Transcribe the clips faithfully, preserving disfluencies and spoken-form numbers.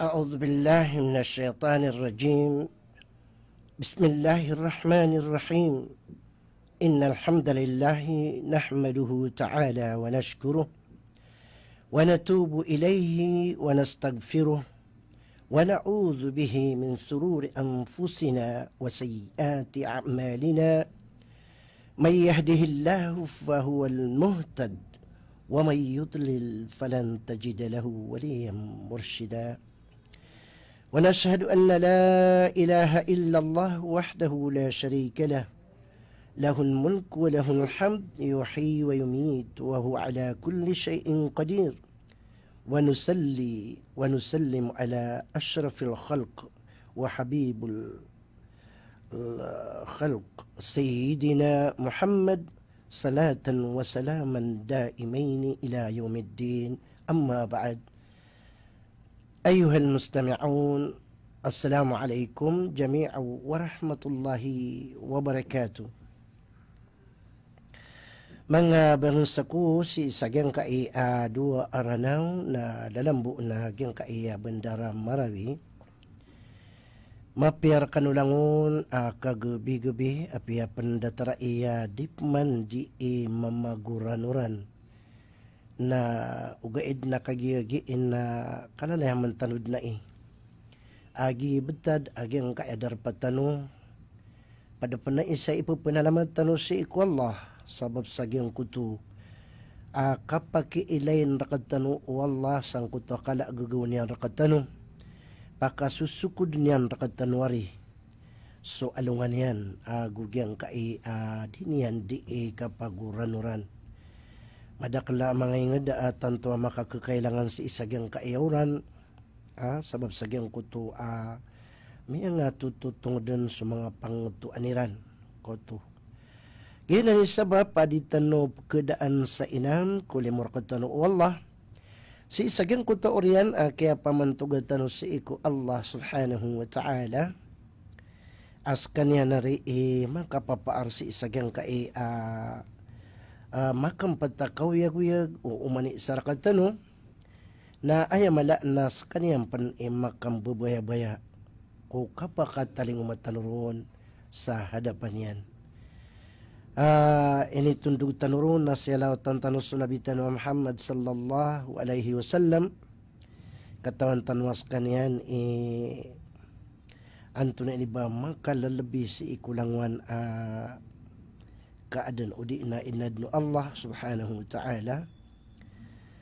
أعوذ بالله من الشيطان الرجيم. بسم الله الرحمن الرحيم. إن الحمد لله نحمده تعالى ونشكره ونتوب إليه ونستغفره ونعوذ به من شرور أنفسنا وسيئات أعمالنا. من يهده الله فهو المهتد ومن يضلل فلن تجد له وليا مرشدا. ونشهد أن لا إله إلا الله وحده لا شريك له، له الملك وله الحمد يحيي ويميت وهو على كل شيء قدير. ونصلي ونسلم على أشرف الخلق وحبيب الخلق سيدنا محمد صلاة وسلاما دائمين إلى يوم الدين. أما بعد. أيها المستمعون، السلام عليكم جميعا ورحمة الله وبركاته. Manga bangsa ko, sii sa giyangkai a dowa a Ranaw na lalambo na giyangkai a bandar a Marawi, mapiya rkano langon a kagebigebi, apiya pn datar a iya di pman di i mamagoranoran. Na ogaid na kagiya gii na kalalayaman tano dn ai a gii btad a giyangkai a darpa tano, pd pn a isa i pphanalamat tano sii ko Allah, sabap sa giyangkoto a kapakiilayn rktano o Allah sangkoto a kala a gagaw niyan rktano, pakasosokod niyan rktano ari so alongan iyan ago giyangkai a di niyan di i kapagoranoran. Madakl a manga ingd a tanto a makakakailangan sii sa giyangkai a oran, a sabap sa giyangkoto a miyangatototongdn so manga pangtoan iran. Koto. Giyanan i sabap a di tano pkdaan sa inan ko limo rktano o Allah. Sii sa giyangkoto a oriyan a kiyapamantoga tano sii ko Allah subhanahu wa ta'ala a skaniyan ari i makapapaar sii sa giyangkai a, a, makampt a kaoyagoyag o oman i isa rktano, na aya mala na skaniyan pn i makambabayabaya ko kapakatalingoma tano ron sa hadapan iyan. A, initondog tano ron na siyalawatan tano so Nabi tano a Muhammad sallallahu alaihi wasallam. Katawan tano a skaniyan i antonaa ini ba makalalabi sii ko langowan a kaadn odi na inadn o Allah subhanahu wa ta'ala.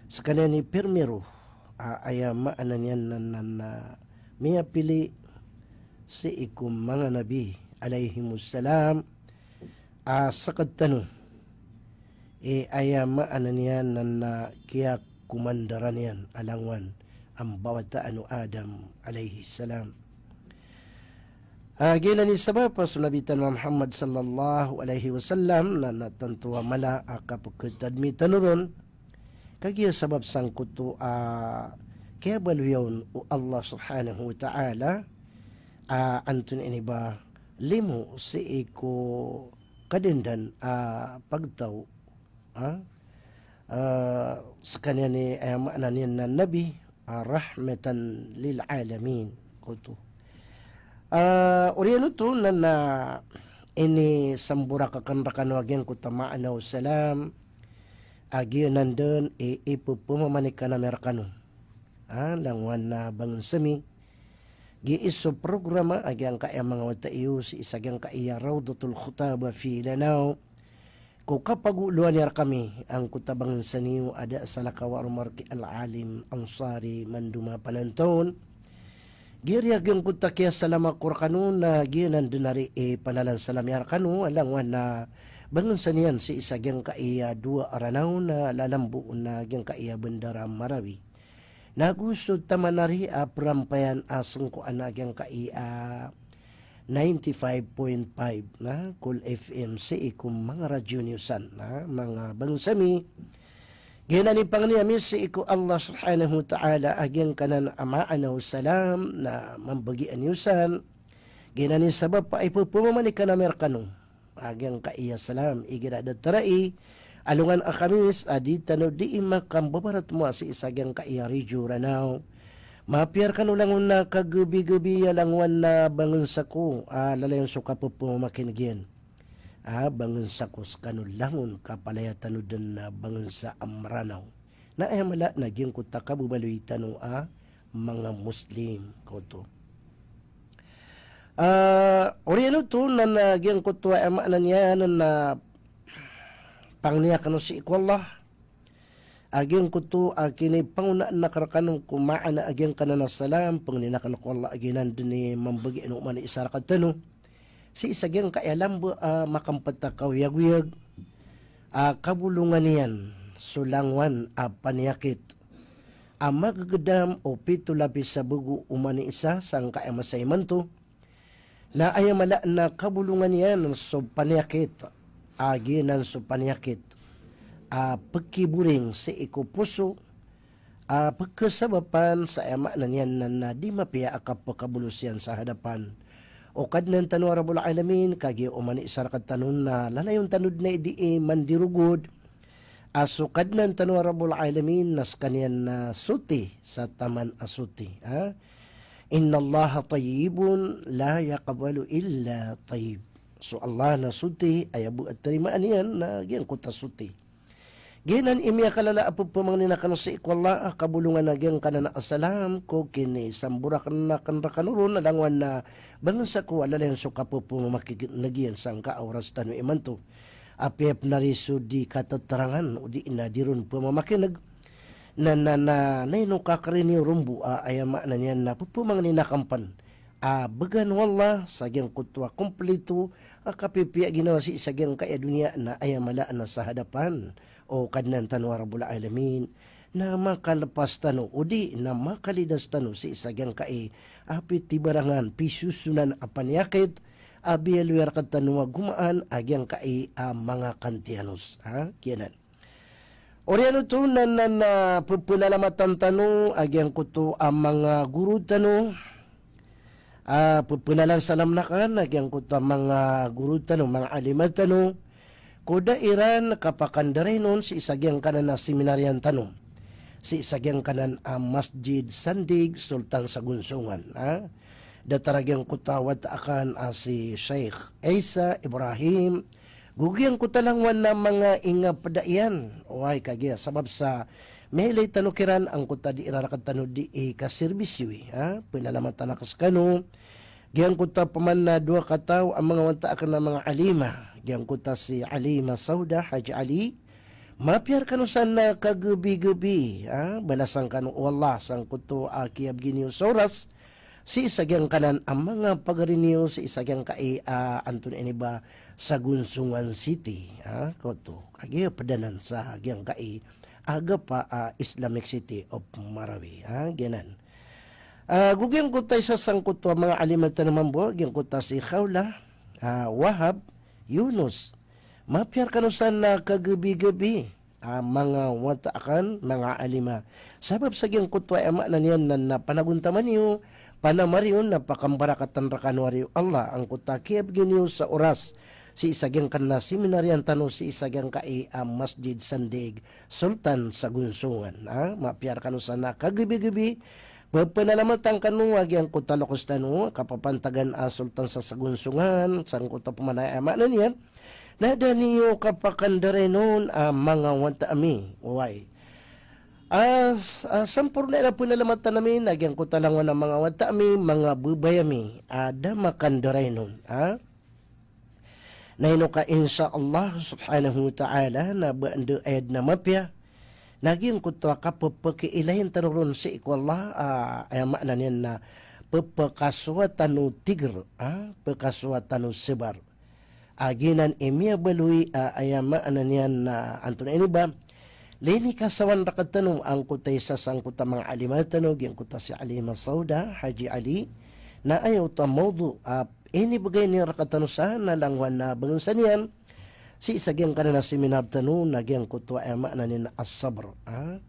Skaniyan i pirmiro a aya maana niyan na, na, na miyapili sii ko manga nabi alaihimus salam a sktano. I aya maana niyan na, na kiyakomandaran iyan a langowan a mbawataan o Adam alaihis salam. A, giyanan i sabap a so Nabi tano a Muhammad sallallahu alaihi wasallam na, na tanto a mala a kapkatadmi tano ron. Kagiya sabap sangkoto a kiyabaloya on o Allah subhanahu wa ta'ala a antonaa ini ba limo sii ko kadandan a pagtaw, a, a, skaniyan i, a, maana niyan na nabi, a, rahmatan lil alamin, koto. A, oriyan oto na, na inisamborak akn rkano a giyangkoto a maana o salam a giyanan dn i, i pphamamanik ami rkano. A, langowan a bangsa mi, gii so programa a giyangkai a manga wata iyo sii sa giyangkai a Rawdatul Khutab fi Lanao. Ko kapagoloan iyan rkami angkoto a bangsa niyo a da a salakaw a roma rki Al-Alim Ansari Mandoma Pananton. Giyari a giyangkoto a kiyasalam ako rkano na giyanan dn ari i panalan salam iyan rkano a langowan a bangsa niyan sii sa giyangkai a dowa a Ranaw na lalambo na giyangkai a bandar a Marawi. Na go so taman ari a prampayan a sngkoan a giyangkai a ninety-five point five na Cool F M sii ko manga radyo niyo san na manga bangsa mi. Giyanan i pangni ami sii ko Allah subhanahu wa ta'ala a giyangkanan a maana o salam na mambagian iyo san. Giyanan i sabap a ipphamanik ami rkano a giyangkai a salam igira da tarai alongan a Khamis a di tano di i makambabaratmowa sii sa giyangkai a radyo Ranaw. Mapiya rkano langon a kagebigebi a langowan a bangen sako a lalayon so kapepemakineg iyan. A bangen sako skano langon kapalaya tano den a bangen sa a Mranaw. Na aya mala na giyangkoto a kabebaloy tano a manga Muslim, koto. A, oriyan oto na, na giyangkoto a aya maana niyan na pangni akn sii ko Allah. A giyangkoto a kinipangonaan akn rkano ko maana a giyangkanan a salam, pangnin akn ko Allah a giyanan den i mambagi o oman i isa rktano sii sa giyangkai a lamba a makempet a kaoyagoyag a kabolongan iyan so langowan a paniyakit a magegedam o pito lapis a bego oman i isa sangkai a masa imanto. Na aya mala na kabolongan iyan so paniyakit a giyanan so paniyakit a pekiboring sii ko poso a pekesabapan sa aya maana niyan na, na di mapiya a kapekabolos iyan sa hadapan o Kadnan tano a Rabbul Alamin. Kagiya oman i isa rktano na lalayon tano den a di i mandirogod a so Kadnan tano a Rabbul Alamin na skaniyan na soti sa taman a soti, ha? Innallaha tayyibun la yaqbalu illa tayyib. So Allah na soti, aya bo a tarimaan iyan na giyangkoto a soti. Giyanan i miyakalala a pepemangnin akn sii ko Allah a kabolongan a giyangkanan a salam ko kinisambor akn rkano ron a langowan a bangen sako a lalayon so kapepemakineg iyan sangkai a oras tano imanto. Apiya pn ari so di kataterangan odi na di ron pemamakineg. Na, na, na, na ino kakariniyo ron bo a aya maana niyan na pepemangnin akn pn a began o Allah sa giyangkoto a komplito a kapipiya a ginawa sii sa giyangkai a doniya na aya mala na sa hadapan o Kadnan tano a Rabbul Alamin na makalepas tano odi na makalidas tano sii sa giyangkai a pitibarangan, pisosonan a paniyakit a biyaloy rktano a gomaan a giyangkai a manga kantiyanos. Ha? Giyanan. Oriyan oto na, na, na pepenalamatan tano a giyangkoto a manga goro tano. A pepenalan salam akn a giyangkoto a manga goro tano, manga alima tano ko da iran kapakandarainon sii sa giyangkanan a seminaryan tano sii sa giyangkanan a Masjid Sandig, Sultan Sagonsongan, ha? Datar a giyangkoto a wata akn a si Sheikh Isa Ibrahim, go giyangkoto a langowan a manga ingapeda iyan. Oway, kagiya sabap sa miyailay tano kiran angkoto a di iran rktano di i kaserbisyo i, ha? Penalamatan akn skano. Giyangkoto a pman a dowa kataw a manga wata akn a manga alima. Giyangkoto a si Alima Sauda Haji Ali. Mapiya rkano san a kagebigebi, ha? Balasan kano o Allah sangkoto a kiyabgi niyo sa oras sii sa giyangkanan a manga pagari niyo sii sa giyangkai a, antonaa ini ba, Sagonsongan City, ha, koto. Kagiya pedanan sa giyangkai a gapa a Islamic City of Marawi, ha, giyanan. A, go giyangkoto a isa sangkoto a manga alima tano mambo, giyangkoto a si Khawla, a, Wahab Yunus. Mapiya rkano san a kagebigebi a manga wata akn, manga alima. Sabap sa giyangkoto a aya maana niyan na, na panagontaman iyo, panamar iyo na pakambarakatan rkano ari o Allah angkoto a kiyabgi niyo sa oras sii sa giyangkanan a seminaryan tano sii sa giyangkai a Masjid Sandig, Sultan Sagonsongan, ha? Mapiya rkano san a kagebigebi, pepenalamatan kano a giyangkoto a lokes tano, kapapantagan a Sultan sa Sagonsongan, sangkoto pman a aya maana niyan na da niyo kapakandarainon a manga wata ami, oway. A, s-, a, samporna iyan a penalamatan ami, na giyangkoto a langowan a manga wata ami, manga bebay ami, a da makandarainon, ha? Na ino ka, insha Allah subhanahu wa ta'ala, na ba anda aya den a mapiya na giyangkoto a kapepekiilayin tano ron sii ko Allah, a, aya maana niyan na pepekasowa tano tiger, a, pekasowa tano sabar. A giyanan i miyabaloy a, aya maana niyan na, antonaa ini ba, linikasawan rktano angkoto a isa sangkoto a manga alima tano, giyangkoto a si Alima Sauda Haji Ali, na aya oto a mawdu a inibegay niyan rktano san a langowan a bangen sa niyan sii sa giyangkanan a seminar tano na giyangkoto a aya maana niyan na as-sabr, ha?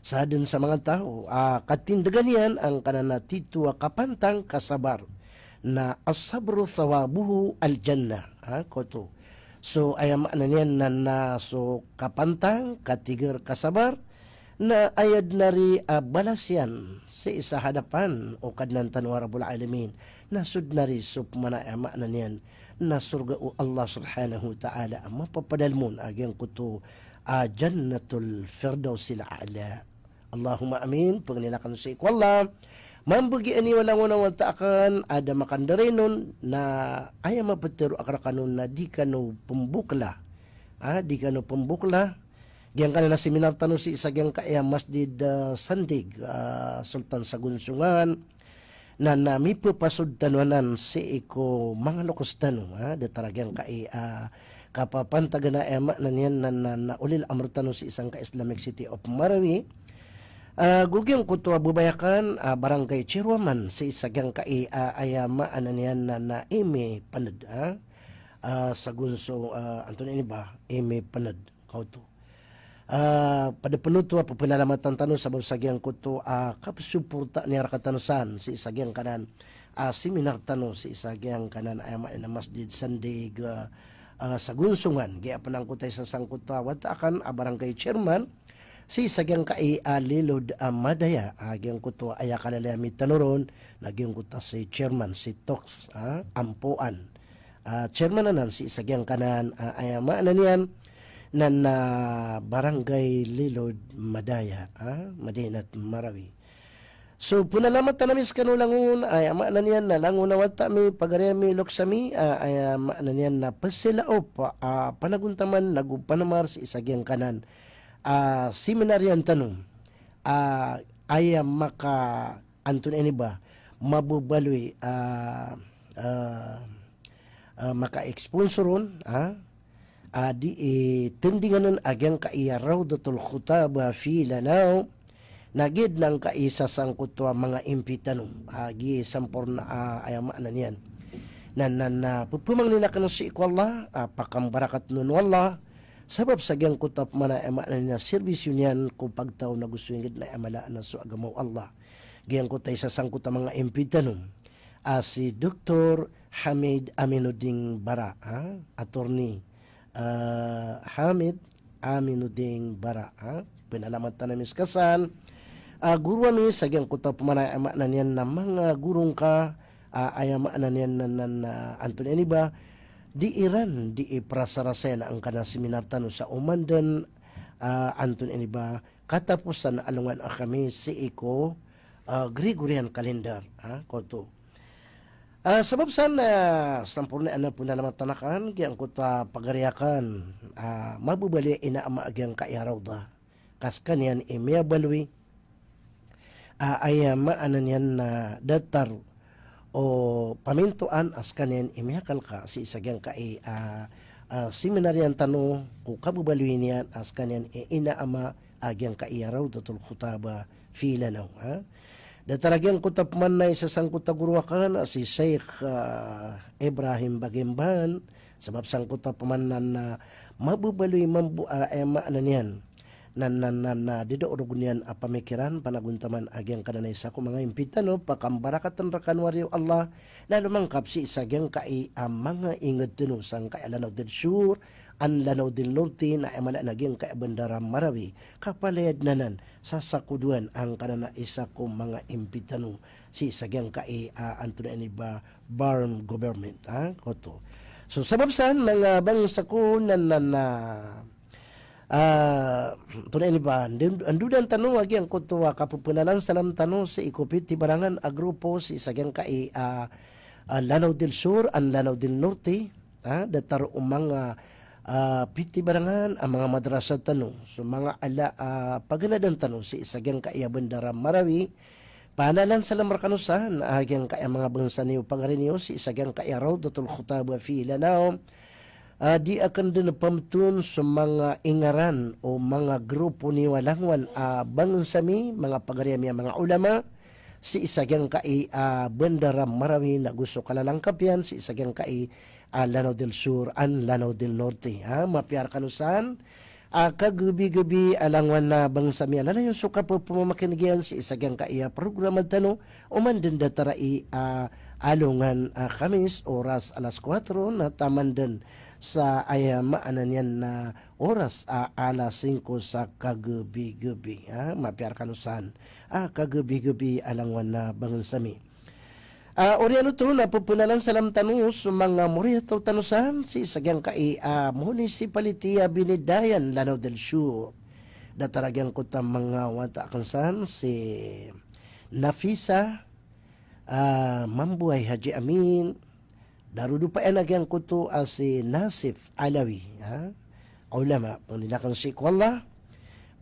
Sa den sa manga taw a katindegan iyan angkanan a tito a kapantang kasabar, na as-sabru thawabuhu al-jannah, ha, koto. So aya maana niyan na, na so kapantang, katiger, kasabar, na aya dn ari a balas iyan sii sa hadapan o Kadnan tano a Rabbul Alamin, na so dn ari so pman a aya maana niyan na sorga o Allah Subhanahu wa Ta'ala a mapapadalm on a giyangkoto a Jannatul Firdausil A'la. Allahumma amin. Pangnin akn sii ko Allah, mambagian iyo langon a wata akn a da makandarainon na aya maptharo akn rkano na di kano pmbokla, a, di kano pmbokla. Giyangkanan a seminar tano sii sa giyangkai a Masjid, ah, Sandig, ah, Sultan Sagonsongan, na, na mipphasod tano anan sii ko manga loks tano, ah, datar a giyangkai a kapapantagan a aya maana niyan na, na, na ulil amr tano sii sangkai Islamic City of Marawi. Ah, go giyangkoto a babayakan, ah, barangay chairwoman sii sa giyangkai a aya maana niyan na, na Imi Pnd, ah, ah, Sagonso, ah, antonaa ini ba, Imi Pnd. Kaoto. Ah, pd pn oto a pphanalamat tano sabap sa giyangkoto a kapsoporta niyan rktano san sii sa giyangkanan a seminar tano sii sa giyangkanan a aya maana niyan na Masjid Sandig, ah, ah, Sagonsongan. Giya pn angkoto a isa sangkoto a wata akn a barangay chairman sii sa giyangkai a Lilod a Madaya, a giyangkoto a aya kalalayamin tano ron na giyangkoto a si chairman, si Toks, ah, Ampoan. Ah, chairman anan sii sa giyangkanan, ah, aya maana niyan na, na Barangay Lilod Madaya, ah, Madinat Marawi. So, pphanalamatan ami skano langon, aya maana niyan na langon a wata mi, pagari ami, loks ami, ah, aya maana niyan na pzalaop, ah, panagontaman ago panamar sii sa giyangkanan a seminar iyan tano, ah, aya maka antonaa ini ba, mababaloy, ah, ah, ah, maka-sponsor on, ah, ah, di, eh, tindingan on a giyangkai a Rawdatul Khutab fi Lanao, na giya dn angkai a isa sangkoto a manga impi tano, ah, giya samporna, ah, aya maana niyan. Na, na, na, pphamangnin akn sii ko Allah, ah, pakambarakatn on o Allah, sabap sa giyangkoto a pman a aya maana niyan na serbisyo niyan ko pagtaw ago so ingd na aya mala na so agama o Allah. Giyangkoto a isa sangkoto a manga impi tano a si Doktor Hamid Aminuddin Bara, ha? Attorney, ah, Hamid Aminuddin Bara, ha? Pphanalamatan ami ska san. Ah, goro ami sa giyangkoto a pman a aya maana niyan na manga goro ngka, ah, aya maana niyan na, na, na, antonaa ini ba, di iran di iprasarasay angkanan a seminar tano sa oman dn, ah, antonaa ini ba, kataposan a alongan a Khamis sii ko, ah, Gregorian calendar, ah, kaoto. Ah, sabap san, ah, samporna a pphanalamatan akn, giyangkoto a pagari akn, ah, mababaloy a ina ama a giyangkai a Rawda. Ka skaniyan i miyabaloy, ah, aya maana niyan na datar o pamintoan a skaniyan i miyakalka sii sa giyangkai a, ah, seminar iyan tano ko kababaloy niyan a skaniyan i ina ama a giyangkai a Rawdatul Khutab fi Lanao, ha? Datar a giyangkoto a pman na isa sangkoto a goro akn a si Sheikh, ah, Ibrahim Bagimban, sabap sangkoto a pman na, na mababaloy mambo, ah, aya maana niyan na, na, na, na dadaorog iyan a pamikiran, panagontaman a giyangkanan a isa ko manga impi tano, pakambarakatn rkano ari o Allah, na lomangkap sii sa giyangkai a manga ingd tano sangkai a Lanao del Sur, an Lanao del Norte, na aya mala na giyangkai a bandar a Marawi, ka palaya dn anan sasakodoan angkanan a isa ko manga impi tano sii sa giyangkai a, antonaa ini ba, Barm government, ha, kaoto. So, sabap san, manga bangsa ko, na, na, na, ah, antonaa ini ba, ndo-, ndodan tano a giyangkoto a kapphanalansalam tano sii ko pitibarangan a grupo sii sa giyangkai a, ah, Lanao del Sur an Lanao del Norte, ha, datar o manga, ah, pitibarangan a manga madrasa tano, so manga ala, ah, paganadan tano sii sa giyangkai a bandar a Marawi, panalansalam rkano san a giyangkai a manga bangsa niyo, pagari niyo sii sa giyangkai a Rawdatul Khutab fi Lanao. Ah, di akn dn pamton so manga ingaran o manga grupo niyo a langowan a bangsa mi, manga pagari ami a manga ulama, sii sa giyangkai a bandar a Marawi ago so kalalangkap iyan sii sa giyangkai a Lanao del Sur an Lanao del Norte. Ha, mapiya rkano san a kagabi-gabi a langowan a bangsa mi a lalayon so kapphamakineg iyan sii sa giyangkai a programa tano, oman dn datar i, ah, alongan a Khamis, oras alas kuwatro, na taman dn sa aya maana niyan na oras a alas singko sa kagebi-gebi, ha, mapiya rkano san a kagebi-gebi a langowan a bangnsa mi. A, oriyan oto na pphanalan salam tano so manga moriyataw tano san sii sa giyangkai a municipality a Binidayan, Lanao del Sur. Datar a giyangkoto a manga wata akn san si Nafisa, a, Mambo Haji Amin, darodopa iyan a giyangkoto a si Nasif Alawi, ha? Ulama, pangnin akn sii ko Allah.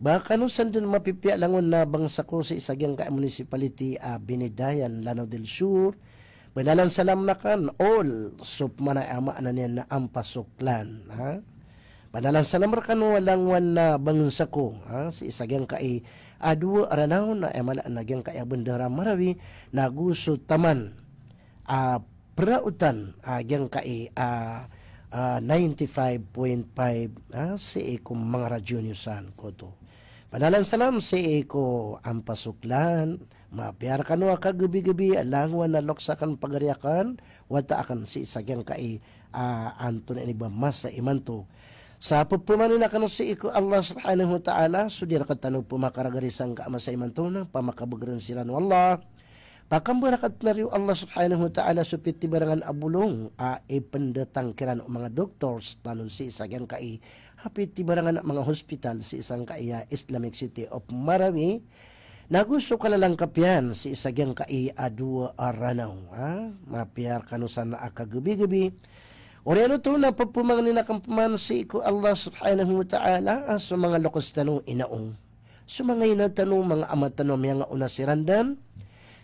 Ba kano san dn mapipiya langon a bangsa ko sii sa giyangkai a municipality a Binidayan, Lanao del Sur. Pphanalan salam akn all so pman a maana niyan na Ampa Soklan, ha? Pphanalan salam rkano a langowan a bangsa ko, ha, sii sa giyangkai a dowa a Ranao na aya mala na giyangkai a bandar a Marawi, na go so taman a praotan a giyangkai a, a, ninety-five point five, a, sii ko manga radyo niyo san koto. Pphanalan salam sii ko Ampa Soklan, mapiya rkano a kagebi-gebi a langowan a loks akn, pagari akn, wata akn sii sa giyangkai a, antonaa ini ba, masa imanto. Sa pphamanin akn sii ko Allah subhanahu wa ta'ala so di rktano pmakaragari sangkai a masa imanto na pamakabgrn siran o Allah. Pakambarakat na riyo o Allah subhanahu wa ta'ala so pitibarangan a bolong a ipndatang kiran o manga doctors tano sii sa giyangkai a pitibarangan a manga hospital sii sangkai a Islamic City of Marawi, na go so kalalangkap iyan sii sa giyangkai a dowa a Ranao, ha? Mapiya rkano san a kagebi-gebi. Oriyan oto na pphamanin akn pman sii ko Allah subhanahu wa ta'ala a so manga loks tano inaong, so manga ina tano, manga ama tano a miyangaona siran dn,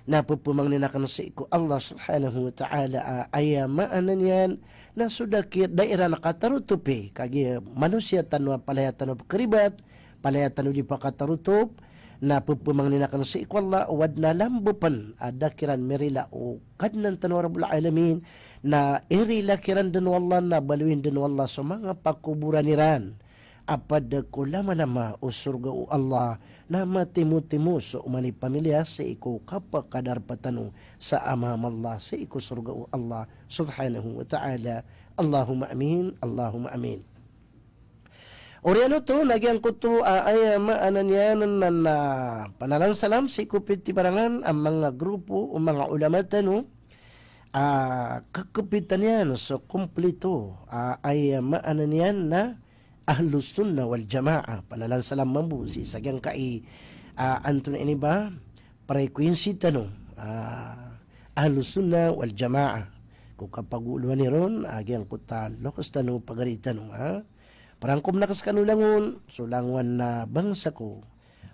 na pphamanin akn sii ko Allah subhanahu wa ta'ala a aya maana niyan na so da ki-, da iran katarotopi, kagiya manosiya tano a palaya tano pkhribat, palaya tano di pakatarotop, na pphamanin akn sii ko Allah o adn a lambpn a da kiran mirila o Kadnan tano a Rabbul Alamin, na irila kiran dn o Allah, na baloyin dn o Allah so manga pakoboran iran a pd ko lamalama o sorga o Allah, na matimotimo so oman i pamilya sii ko kapakadarpa tano sa amam Allah sii ko sorga o Allah subhanahu wa ta'ala. Allahumma amin, Allahumma amin. Oriyan oto na giyangkoto a, aya maana niyan na, na panalan salam sii ko pitibarangan a manga grupo o manga ulama tano a kakpitan iyan so komplito a, aya maana niyan na Ahlus Sunnah wal Jamaah. Panalan salam mambo sii sa giyangkai a, antonaa ini ba, frequency tano a, Ahlus Sunnah wal Jamaah. Ko kapagoloan iron a giyangkoto a loks tano, pagari tano, ha. Parangkom na ka skano langon, so langowan a bangsa ko,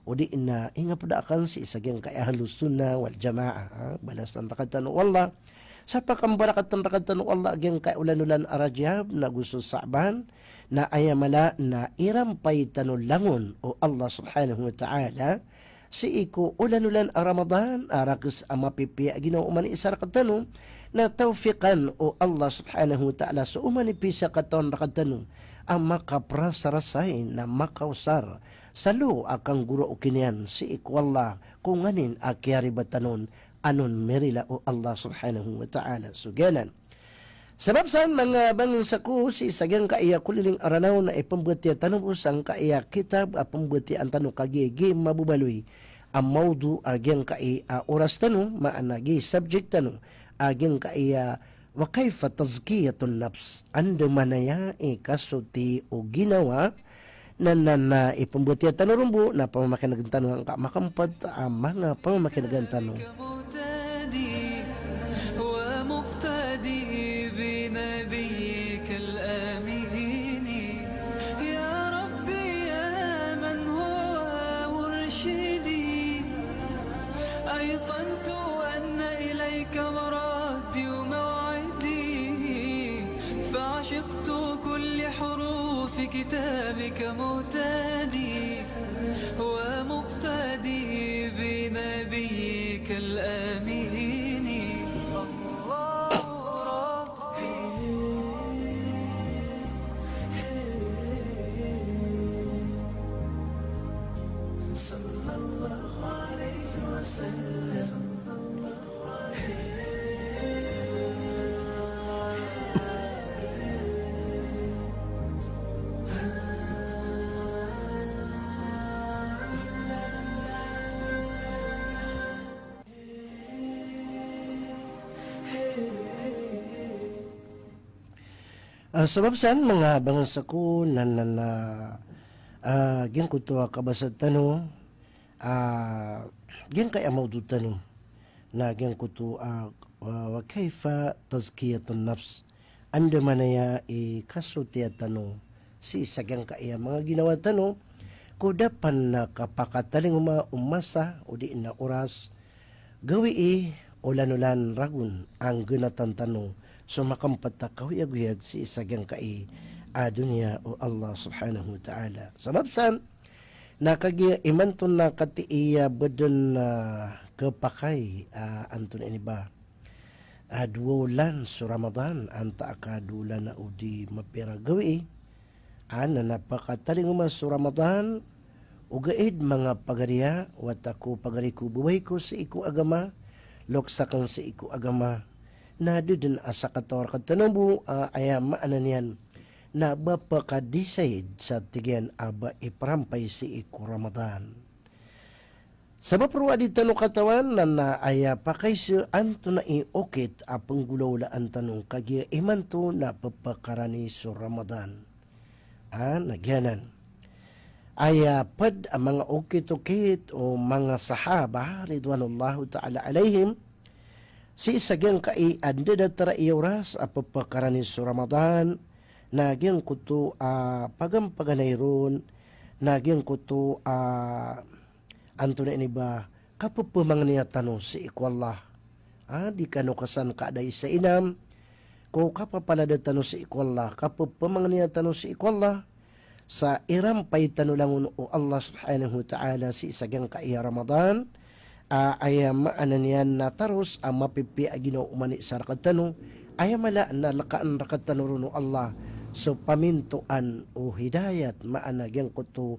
odi na ingapda akn sii sa giyangkai a Ahlus Sunnah wal Jamaah, ha. Balasan rktano o Allah. Sa pakambarakatan rktano o Allah a giyangkai a olan-olan a Rajab, na go so Sha'ban, na aya mala na irampay tano langon o Allah subhanahu wa ta'ala, sii ko olan-olan a Ramadan, a rakhs a mapipiya a ginawa o oman i isa rktano, na tawfiqan o Allah subhanahu wa ta'ala so oman i pisakatawan rktano a makaprasarasay na makaosar sa lo a kanggora o kiniyan sii ko Allah, ko nganin a kiyaribat tano on, anon mirila o Allah subhanahu wa ta'ala so giyanan. Sabap san, manga bangsa ko, sii sa giyangkai a koliling a Ranaw na ipmbatiya tano bo sangkai a kitab a pmbatiyaan tano kagiya giya mababaloy a mawdu a giyangkai a oras tano, maana giya subject tano a giyangkai a wa kayfa tazkiyatun nafs. Andamanaya i kasoti o ginawa Na, na, na ipmbatiya tano ron bo na pamamakinagan tano angka makampat a manga pamamakinagan tano. أيقنت أن إليك مردي وموعدي، فعشقت كل حروف كتابك مهتدي، ومقتدي بنبيك الأمين. الله ربي. صلى الله عليه وسلم. Ah, sabap san, manga bangsa ko, na, na, na, ah, giyangkoto a kabasa tano, ah, giyangkai a mawdu tano, na giyangkoto a, ah, wa kaifa tazkiyatun nafs. Andamanaya i kasotiya tano sii sa giyangkai a manga ginawa tano, ko da pn a kapakatalingoma o masa, odi na oras, gawii, olan-olan ragon a nggnatan tano so makampt a kaoyagoyag sii sa giyangkai a doniya o Allah subhanahu wa ta'ala. Sabap san, na kagiya imanto na katii a bdn a kapakay a, antonaa ini ba, a dowa olan so Ramadan, antaa ka dowa olan odi mapira gawii, a na pakatalingoma so Ramadan, ogaid manga pagariya, wata ko pagari ko babay ko sii ko agama, loks akn sii ko agama, na da dn a sakataw rktano bo, a, aya maana niyan, na ba pkadecide sa tig iyan a ba iprampay sii ko Ramadan. Sabap roo a di tano katawan na, na aya pakaiza antonaa i okit a pnggolawlaan tano kagiya imanto na pphakarani so Ramadan. A, na giyanan. Aya pd a manga okit-okit o manga sahaba ridwanullahu ta'ala alaihim, sii sa giyangkai a ndadatra i oras a pphakarani so Ramadan, na giyangkoto a pagampaganay ron, na giyangkoto a antonaa ini ba, kapphamangnia tano sii ko Allah. A, di kano kasan kaada i sa inam, ko kapapalada tano sii ko Allah, kapphamangnia tano sii ko Allah, sa irampay tano langon o Allah subhanahu wa ta'ala sii sa giyangkai a Ramadan, a, aya maana niyan na taros a mapipiya a ginawa o manisar rktano, aya mala na lkaan rktano ron o Allah, so pamintoan o hidayat, maana giyangkoto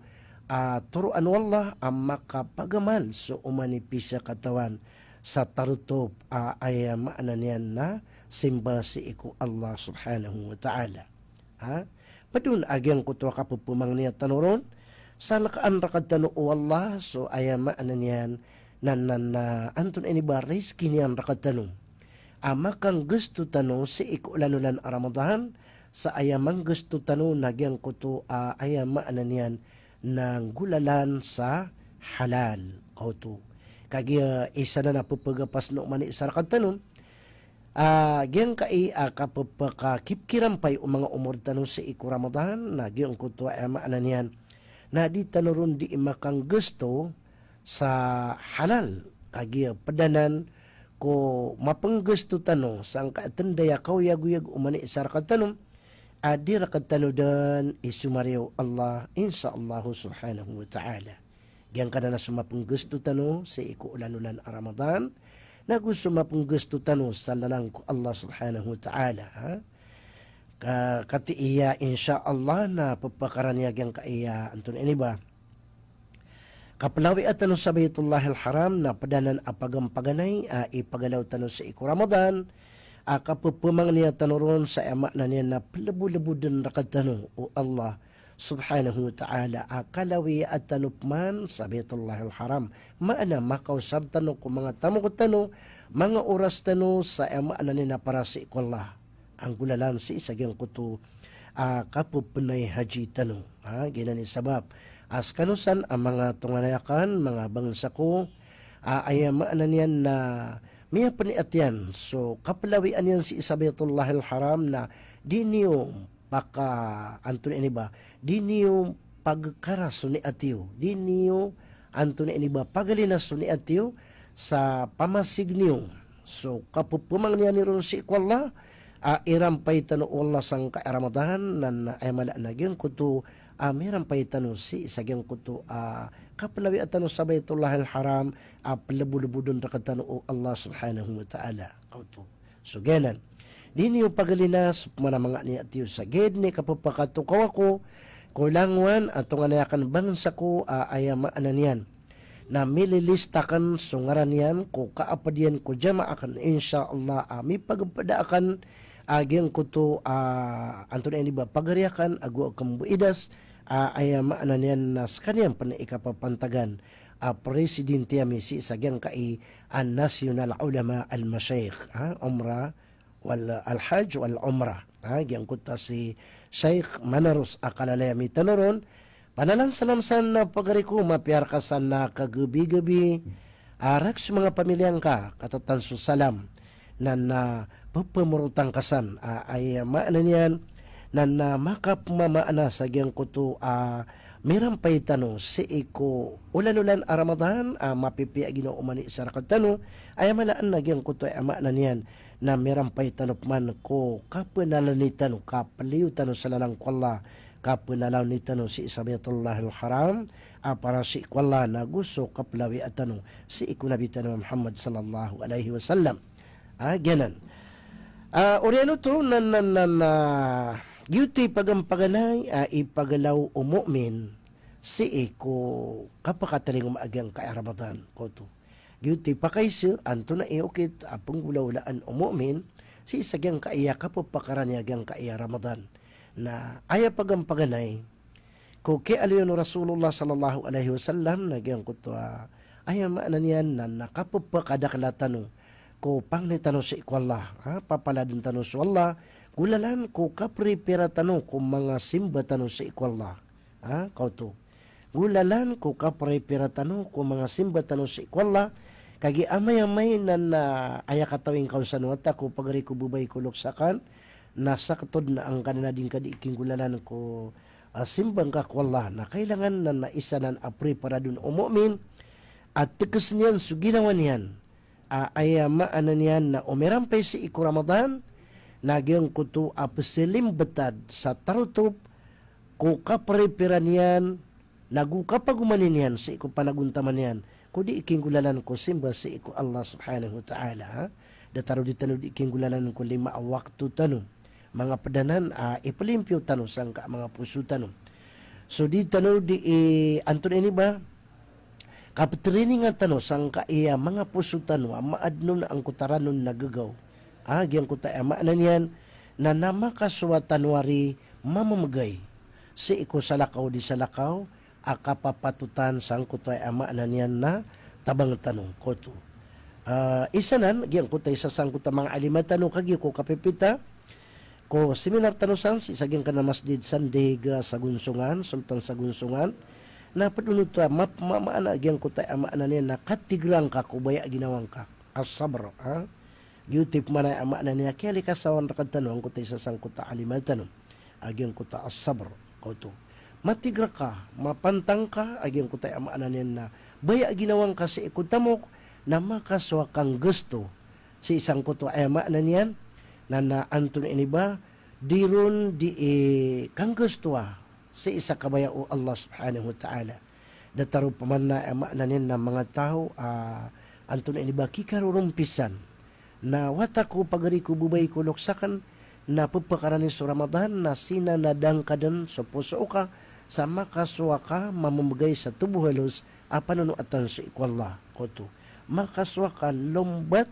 a toroan o Allah a makapagamal so oman i pisakatawan sa tarotop a aya maana niyan na simba sii ko Allah subhanahu wa ta'ala. Ha? Pd on a giyangkoto a kapphamangnia tano ron, sa lkaan rktano o Allah so aya maana niyan na, na, na antonaa ini ba rizki niyan rktano. A makanggasto tano sii ko olan-olan a Ramadan, sa aya manggasto tano na giyangkoto a aya maana niyan na nggolalan sa halal. Kaoto. Kagiya isa na na pphagapas na oman i isa rktano, a, giyangkai a kappakakipkirampay o manga omor tano sii ko Ramadan, na giyangkoto a aya maana niyan na di tano ron di makanggasto sa halal, kagiya pd anan ko mapnggasto tano sangkai a tnday a kaoyagoyag o manisar rktano, a di rktano dn isomariya o Allah, insha Allah subhanahu wa ta'ala. Giyangkanan a so mapnggasto tano sii ko olan-olan a Ramadan, nago so mapnggasto tano sa lalan ko Allah subhanahu wa ta'ala, ha? Ka, katii a, insha Allah, na pphakarani a giyangkai a, antonaa ini ba, kaplawia tano sa Baitullahil Haram, na pd anan a pagampaganay a ipagalaw tano sii ko Ramadan, a kapphamangnia tano ron sa aya maana niyan na plbolbodn rktano o Allah subhanahu wa ta'ala a kalawia tano pman sa Baitullahil Haram. Maana makaosar tano ko manga tamok tano, manga oras tano sa aya maana niyan na para sii ko Allah. A nggolalan sii sa giyangkoto a kapphanay haji tano. Ha, giyanan i sabap a skano san a manga tonganay akn, manga bangsa ko, a aya maana niyan na miyapniyat iyan so kaplawia niyan sii sa Baitullahil Haram na di niyo paka, antonaa ini ba, di niyo pagkara so niyat iyo, di niyo, antonaa ini ba, pagalina so niyat iyo sa pamasig niyo so kapphamangnia niyo ron sii ko Allah, a irampay tano o Allah sangkai a Ramadan, na aya mala na giyangkoto a mirampay tano sii sa giyangkoto a kaplawia tano sa Baitullahil Haram, a plbolbodn rktano o Allah subhanahu wa ta'ala. Kaoto. So giyanan. Di niyo pagalina so pman a manga niyat iyo sa giyanan i kappakatokawa ko, ko langowan a tonganay akn bangsa ko a aya maana niyan na mililista akn so ngaran iyan ko kaapd iyan ko jamaah akn, insha Allah, a mipagpda akn a giyangkoto a, antonaa ini ba, pagari akn ago akn bo idas, a aya maana niyan na skaniyan pn i kapapantagan a presidente ami sii sa giyangkai a National Ulama al Mashayikh, ha, Umrah wal, al-hajj wal umrah. Ha, giyangkoto a si Sheikh Manaros a kalalayamitano ron, panalan salam san na pagari ko, mapiya rka san na kagebigebi, a, rk so manga pamilya ngka, katatan so salam, na, na pepemorotan ka san, a, aya maana niyan, na, na makapemamaana sa giyangkoto a mirampay tano sii ko olan-olan a Ramadan, a, mapipiya a ginawa oman i isa rktano, aya mala na giyangkoto a maana niyan, na mirampay tano pman ko kapenalani tano, kapeliyo tano sa lalan ko Allah, kapenalani tano sii sa Baitullahil Haram, a, para sii ko Allah, na go so kapelawiya tano sii ko Nabi tano Muhammad sallallahu alaihi wasallam. A, giyanan. A, oriyan oto na, na, na, na, giyoto i paganay a ipagalaw o mu'min sii ko kapakatalingoma a giyangkai a Ramadan, koto. Giyoto i pakaiza, antonaa i okit a penggolawlaan o mu'min sii sa giyangkai a kapepakarani a giyangkai a Ramadan. Na aya paganay ko kiyaaloy on o Rasulullah sallallahu alaihi wasallam na giyangkoto a, aya maana niyan na, na kapepakadakla tano ko pangni tano sii ko Allah, ha, papaladen tano so Allah, golalan ko kaprepare tano ko manga simba tano sii ko Allah. Ha, koto. Golalan ko kaprepare tano ko manga simba tano sii ko Allah, kagiya amay-amay na, na aya katawi ngka on san wata ko pagari ko babay ko lokes aken, na sakto den a angkanan a di ngka di kinggolalan ko, a, simba ngka ko Allah, na kailangan na, na isa nan a preparadon o mu'min a tekes niyan so ginawa niyan, a, aya maana niyan na o mirampay sii ko Ramadan, na giyangkoto a peselimbetad sa tarotop ko kaprepare niyan, na go kapagomani niyan sii ko panagontaman iyan ko di kinggolalan ko simba sii ko Allah subhanahu wa ta'ala, ha? Datar o di tano di kinggolalan ko lima a wakto tano. Manga ped anan a ipelimpiyo tano sangkai a manga poso tano. So di tano di i, antonaa ini ba, kapetraininga tano sangkai a manga poso tano a maaden on angkoto a ranon na gegaw. A, giyangkoto a maana niyan na, na makasowa tano ari mamemegay sii ko salakaw di salakaw a kapapatotan sangkoto a maana niyan na tabang tano, koto. A, isa nan, giyangkoto a isa sangkoto a manga alima tano kagiya ko kapipita ko seminar tano san sii sa giyangkanan a masjid Sandig a Sagonsongan, Sultan Sagonsongan, na ped on oto a map-, ma-, maana giyangkoto a maana niyan na katigra ngka ko baya a ginawa ngka. As-sabr, ha? Giyoto i pman a maana niyan a kiyalikasawan rektano angkoto a isa sangkoto a alima tano a giyangkoto a as-sabr, koto. Matigra ka, mapantang ka a giyangkoto a maana niyan na baya a ginawa ngka sii ko tamok, na makasowa ka nggesto sii sangkoto a maana niyan na, na antonaa ini ba, di ron di, e, kanggestowa sii sa kabaya o Allah subhanahu wa ta'ala. Datar o pman a maana niyan na manga taw a, antonaa ini ba, kikarorompisan. Na wata ko pagari ko babay ko lokes aken, na pepakarani so Ramadan, na sinanadangka den so poso ka sa makasowa ka mamemegay sa tobo halos a panonoatan sii ko Allah, koto. Makasowa ka lombat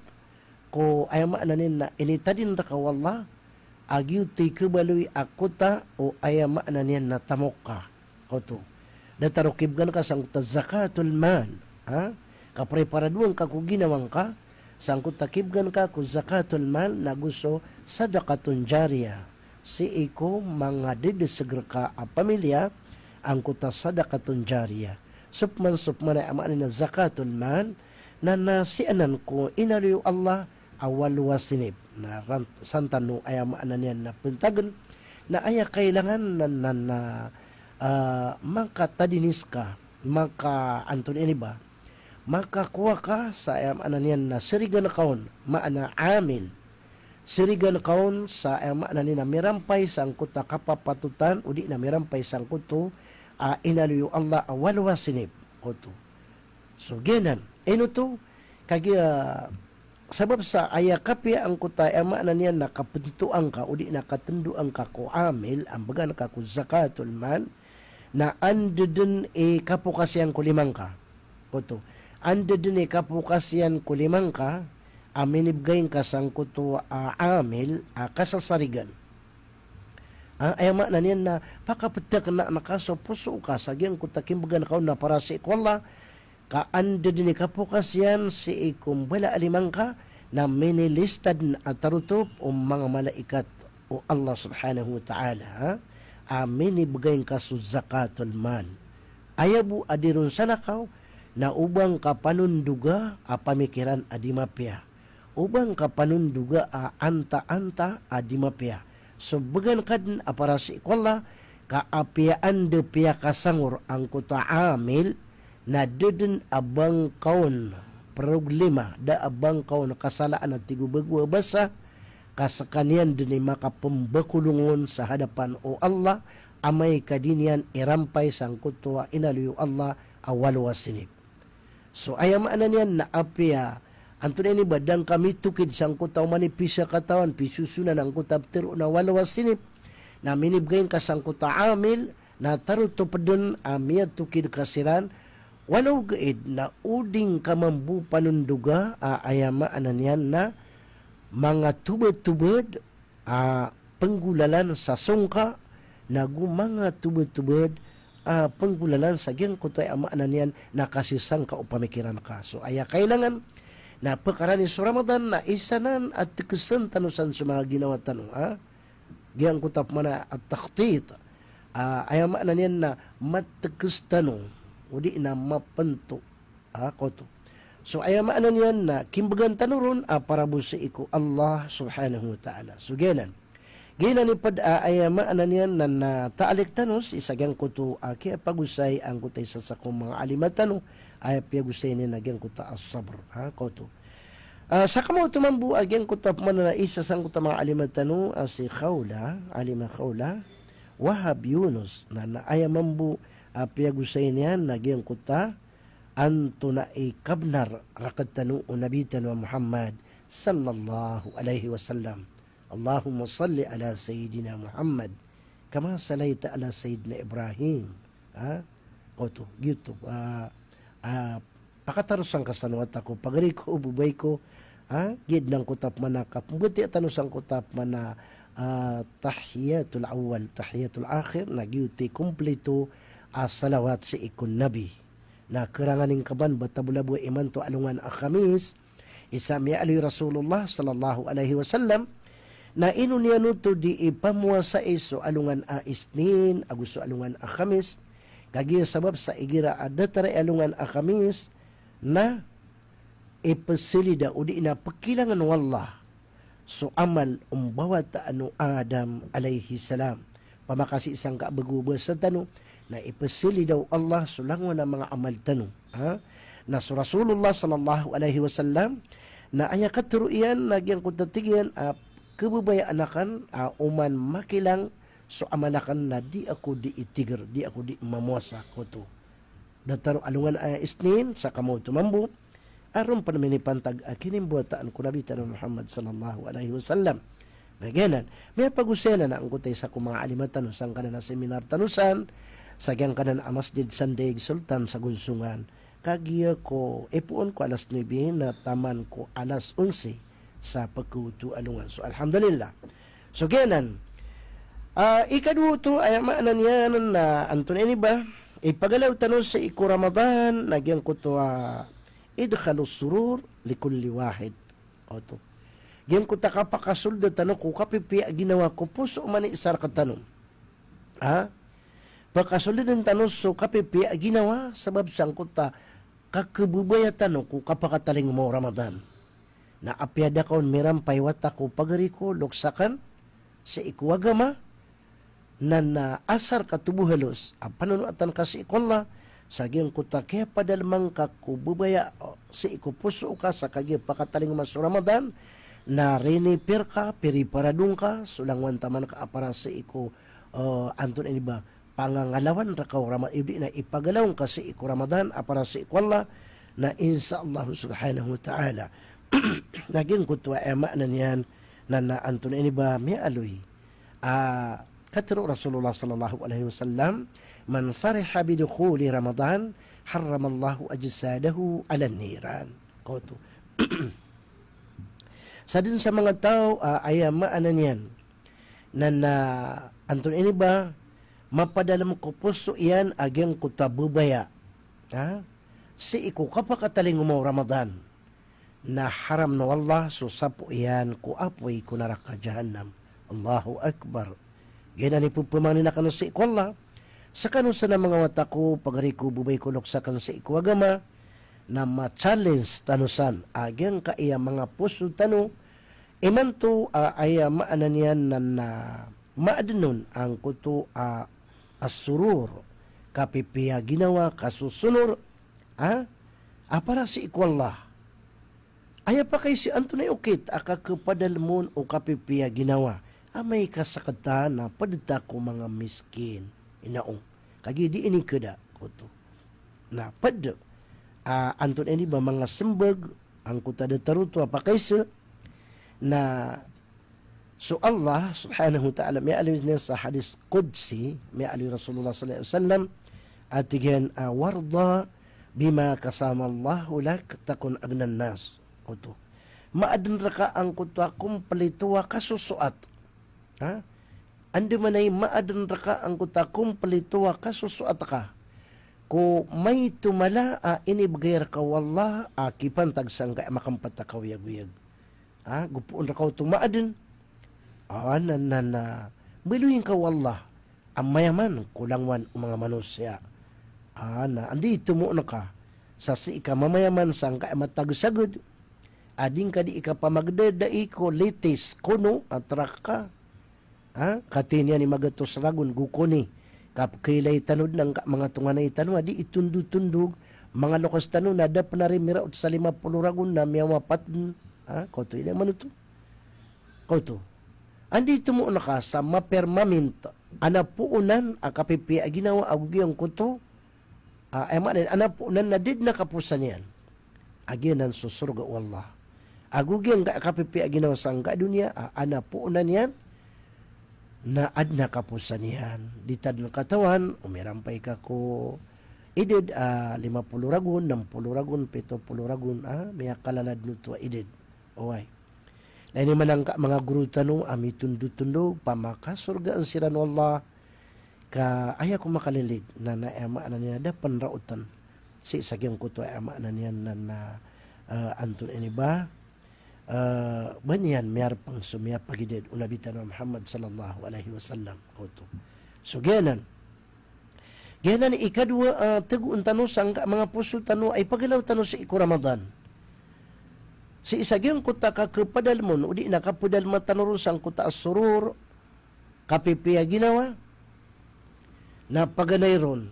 ko aya maana niyan na initadin reka o Allah a giyoto i kebaloy a kota o aya maana niyan na tamok ka, koto. Datar o kibgan ka sangkoto a zakatul mal, ha? Kapreparadoan ka ko ginawa ngka sangkoto a kibgan ka ko zakatul mal na go so sadaqatun jariyah sii ko manga dedeseg reka a pamilya, angkoto a sadaqatun jariyah. So pman, so pman a maana niyan na zakatul mal, na, na sii anan ko inaloy o Allah a walo a sinib. Na ran-, santan o aya maana niyan na pentagen, na aya kailangan na, na, na, ah, makatadinis ka, maka-, antonaa ini ba, makakowa ka sa aya maana niyan na sarigan ka on, maana amil. Sarigan ka on sa aya maana niyan na mirampay sangkoto a kapapatotan, o di na mirampay sangkoto a inaloy o Allah a walo a sinib, koto. So, giyanan. Ino oto, kagiya, sabap sa aya kapiya angkoto a aya maana niyan na kapentoan ka, o di na katendoan ka ko amil, a mbegan ka ko zakatul mal, na anda den i kapokas iyan ko lima ngka. Koto. Anda den i kapokas iyan ko lima ngka, a minibgay ngka sangkoto a amil, a kasasarigan. A, aya maana niyan na pakapetakna, na kaso poso ka sa giyangkoto a kimbegan ka on na para sii ko Allah, ka anda den i kapokas iyan sii ko mbala a lima ngka, na minilista dn a tarotop o manga malaikat o Allah subhanahu wa ta'ala, ha? A minibgay ngka so zakatul mal. Aya bo a di ron salakaw, na o ba ngka panondoga a pamikiran a di mapiya. O ba ngka panondoga a antaanta a di mapiya. So bgan ka dn a para sii ko Allah, ka apiya anda piyakasangor angkoto a amil, na da dn a ba ngka on problema, da a ba ngka on kasalaan a tig o bago a basa, ka skaniyan dn i makapmbakolong on sa hadapan o Allah, amay ka di niyan irampay sangkoto a inaloy o Allah a walo a sinip. So aya maana niyan na apiya, antonaa ini ba, da ngka mitokid sangkoto a oman i pisakatawan, pisosonan angkoto a ptharoon a walo a sinip, na minibgay ngka sangkoto a amil, na tarotop dn a miyatokid ka siran, wano gaid na o di ngka mambo panondoga a aya maana niyan na manga tobatobad a penggolalan sa songka, nago manga tobatobad a penggolalan sa giyangkoto a aya maana niyan na kasisangka o pamikiran ka. So aya kailangan na pkarani so Ramadan na isa nan a tkasan tano san so manga ginawa tano, ha? Giyangkoto a pman a at-takhtit. A, aya maana niyan na matks tano, o di na mapnto. Ha, koto. So aya maana niyan na kimbgan tano ron a para bo sii ko Allah subhanahu wa ta'ala. So giyanan. Giyanan i pd a aya maana niyan na, na taalik tano sii sa giyangkoto a kiyapagosay angkoto a isa sa ko manga alima tano, aya piyagosay niyan na giyangkoto a as-sabr. Ha, koto. A, sa kamaoto mambo a giyangkoto a pman a isa sangkoto a manga alima tano, a si Khawla, Alima Khawla Wahab Yunus, na, na aya mambo a piyagosay niyan na giyangkoto a antonaa i kabnar rktano o Nabi tano a Muhammad sallallahu alaihi wasallam. Allahumma salli ala Sayyidina Muhammad kama sallaita ala Sayyidina Ibrahim. Ha? Koto, giyoto. A, a, pakatarosan ka san o wata ko, pagari ko, babay ko. Ha? Giya dn angkoto a pman a kapmbatiya tano sangkoto a pman a, a, tahiyatul awwal, tahiyatul akhir, na giyoto i komplito a salawat sii ko Nabi. Na kranganin ka ban ba tabolabo imanto a alongan a Khamis, isa miyaaloy o Rasulullah sallallahu alaihi wasallam, na ino niyan oto di ipamowasai so alongan a Isnin ago so alongan a Khamis, kagiya sabap sa igira a datar i alongan a Khamis, na ipsilida o di na pkilangan o Allah so amal o mbawataan o Adam alayhi salam. Pamakasi sangka a bago a basa tano, na ipsilida o Allah so langon a manga amal tano. Ha? Na so Rasulullah sallallahu alayhi wasallam, na aya katharo iyan na giyangkoto a tig iyan a kababayaan akn a oman makilang so amal akn na di ako di itigr, di ako di mamowasa, koto. Datar o alongan a Isnin, sa kamaoto mambo, a ron pn minipantag a kinimbawataan ko Nabi tano Muhammad sallallahu alayhi wasallam. Na giyanan, miyapagosayan anan angkoto a isa ko manga alima tano sangkanan a seminar tano san, sa giyangkanan a masjid Sandaig Sultan sa Gonsongan. Kagiya ko ipoon ko alas nuebe na taman ko alas onse sa pkhaoto a alongan. So, alhamdulillah. So, giyanan. A, ikadowa oto, aya maana niyan na antonaa ini ba, ipagalaw tano sii ko Ramadan, na giyangkoto a idkhalus surur li kulli wahid. Oto. Giyangkoto a kapakasold tano ko kapipiya a ginawa ko poso o mani isa rktano. Ha? Pakasold dn tano so kapipiya a ginawa, sabap sangkoto a kakhababaya tano ko kapakatalingoma o Ramadan. Na apiya da ka on mirampay wata ko pagari ko, loks akn sii ko agama, na, na asar ka tobo halos a panonoatan ka sii ko Allah, sa giyangkoto a kiyapadalman ka ko babaya, o, sii ko poso ka sa kagiya pakatalingoma so Ramadan, na rinipir ka, piriparadong ka so langowan taman ka a para sii ko, o, antonaa ini ba, pangangalawan rka o Rama-, odi na ipagalaw ngka sii ko Ramadan a para sii ko Allah, na insha Allah subhanahu wa ta'ala. Na giyangkoto a aya maana niyan na, na antonaa ini ba miyaaloy a katharo o Rasulullah sallallahu alayhi wasallam, "Man fariha bi dukhuli Ramadan, harramallahu ajsadahu alan niran." Koto. Sadn sa manga taw a aya maana niyan na, na antonaa ini ba, mapadalm ko poso iyan a giyangkoto a babaya, ha? Sii ko kapakatalingoma o Ramadan. na haram o Allah so sapo iyan ko apoy ko naraka Jahannam. Allahu Akbar. Giyanan i pepemangnin akano sii ko Allah. Sekano san a manga wata ko, pagari ko, bebay ko, lokes aken sii ko agama, na ma-challenge tano san a giyangkaya manga poso tano, imanto a aya maana niyan na, na maaden on angkoto a, a surur, kapipiya ginawa, kasosonor, ha? A para sii ko Allah. Aya pakaiza antonaa i okit a kakepadalem on o kapipiya ginawa. Amay ka seketa na ped ta ko manga miskin. Ino. Kagiya di inikeda, koto. Na ped, a, antonaa ini ba manga sembag, angkoto a datar oto a pakaiza, na so Allah subhanahu wa ta'ala, miyaaloy niyan sa hadis qudsi, miyaaloy Rasulullah sallallahu alaihi wasallam, a tig iyan, a, "Warda bima qasamallahu lak takun aghnan nas." Koto. Maaden reka angkoto a kompleto a kasosoat. Ha? Andamanaya i maaden reka angkoto a kompleto a kasosoat ka ko maito mala a inibegay reka o Allah a kipantag sangkai a makempet a kaoyagoyag. Ha, gopoon reka oto maaden. A, na, na, na, baloyin ka o Allah a mayaman ko langowan o manga manosiya. A, na, anda i tomo neka sa sii ka mamayaman sangkai a matagosagod a di ngka di kapamagededai ko latest kono a trak ka. Ha? Katii niyan i magatos ragon go koni. Kapekailay tano den angka manga tonganay tano a di itondotondog, manga lokes tano na da pen ari miraot sa lima polo ragon na miyawapat den. Ha? Koto, ino man oto. Koto. Anda i tomo neka sa ma-permanent a na poonan a kapipiya a ginawa ago giyangkoto a, aya maana niyan, a na poonan na da den a kaposan iyan. A giyanan so sorga o Allah. Ago giyangkai a kapipiya a ginawa sangkai a doniya, a, a na poonan iyan, na aden a kaposan iyan. Di ta den katawan o mirampay ka ko idad a lima polo ragon, nem polo ragon, pito polo ragon, a, miyakalala den oto a idad. Oway. Na ini man angka manga goro tano a mitondotondog, pamakasorgaan siran o Allah, ka aya ko makalilid, na, na aya maana niyan na da pen raoten. Sii sa giyangkoto aya maana niyan na, na, eh, antonaa ini ba, eh, ba niyan miyarpeng so miyapagidad o Nabi tano Muhammad sallallahu alaihi wasallam. Koto. So giyanan. Giyanan i ikadowa, ah, tegoon tano sangka manga poso tano a ipagalaw tano sii ko Ramadan. Sii sa giyangkoto a kakepadalem on, odi na kapadalema tano ron sangkoto a soror, kapipiya ginawa, na paganay ron,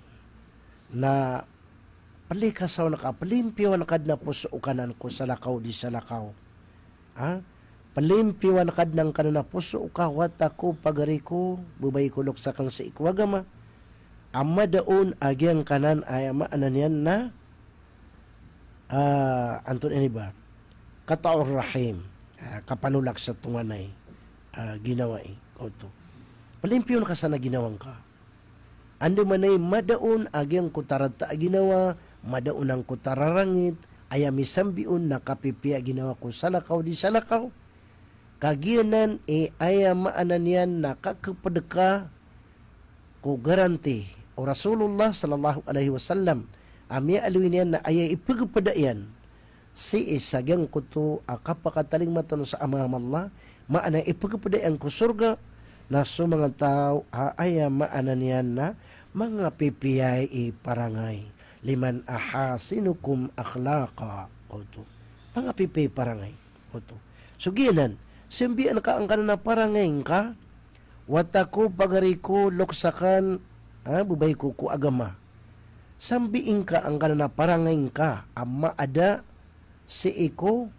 na pelikasawan ka, pelimpiyawan ka den a poso o kanan ko salakaw di salakaw. Ha? Pelimpiyawan ka den angkanan a poso o ka, wata ko, pagari ko, bebay ko, lokes aken sii ko agama. A madaon a giyangkanan a aya maana niyan na, ah, antonaa ini ba? Qat'ur rahim. Ah, kapanolak sa tonganay. Ah, ginawa i. Oto. Pelimpiyawan ka san a ginawa ngka. Andamanaya i madaon a giyangkoto a rata a ginawa, madaon angkoto a rarangit, aya misambi on na kapipiya a ginawa ko salakaw di salakaw. Kagiya nan i aya maana niyan na kakeped ka ko garanti o Rasulullah sallallahu alaihi wasallam a miyaaloy niyan na aya ipegepeda iyan sii sa giyangkoto a kapakatalingoma tano sa amama Allah, maana ipegepeda iyan ko sorga na so manga taw a aya maana niyan na manga pipiya i parangay. Liman ahasinukum akhlaqa. Oto. Manga pipiya i parangay. Oto. So giyanan, sambian ka angkanan a parangay ngka, wata ko, pagari ko, lokes aken, ha, bebay ko, ko agama. Sambi ngka angkanan a parangay ngka a maada sii ko